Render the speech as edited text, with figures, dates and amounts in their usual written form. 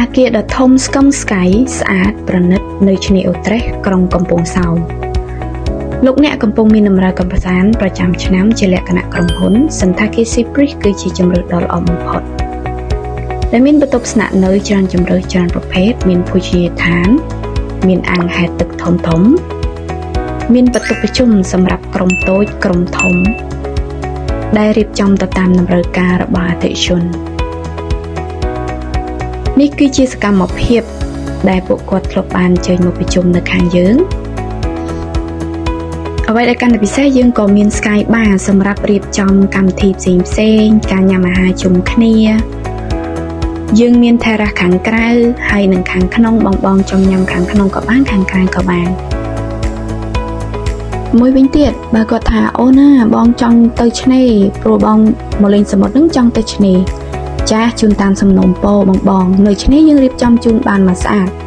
អាគារដ៏ធំស្កឹមស្កៃស្អាតប្រណិតនៅឆ្នេរអូត្រេសក្រុងកំពង់សោមលោកអ្នកកំពុងមានដំណើរកម្សាន្តប្រចាំឆ្នាំជាលក្ខណៈក្រុមហ៊ុនសណ្ឋាគារ Sea Breeze គឺជាជម្រើសដ៏ល្អបំផុតដែលមានបន្ទប់ស្នាក់នៅច្រើនជម្រើសច្រើនប្រភេទមានភោជនីយដ្ឋាន មានអាងហែលទឹកធំធំ មានបន្ទប់ប្រជុំសម្រាប់ក្រុមតូចក្រុមធំ ដែលរៀបចំទៅតាមតម្រូវការរបស់អតិថិជន នេះគឺជាសកម្មភាពដែលពួកគាត់ធ្លាប់បានអញ្ជើញមកប្រជុំនៅខាងយើងអ្វីដែលកាន់តែពិសេសយើងក៏មាន Sky Bar សម្រាប់រៀបចំកម្មវិធីផ្សេងផ្សេងៗការញ៉ាំអាហារជុំគ្នា យើងមាន terrace ខាងក្រៅហើយនិងខាងក្នុងបងបងចង់ញ៉ាំខាងក្នុងក៏បានខាងក្រៅក៏បានមួយវិញទៀតបើគាត់ថាអូណាបងចង់ទៅឆ្នេរព្រោះបងមកលេងសមុទ្រនឹងចង់ទៅឆ្នេរចាស់ជូនតាមសំណូមពរបងបងនៅឆ្នេរយើងរៀបចំជូនបានមកស្អាត។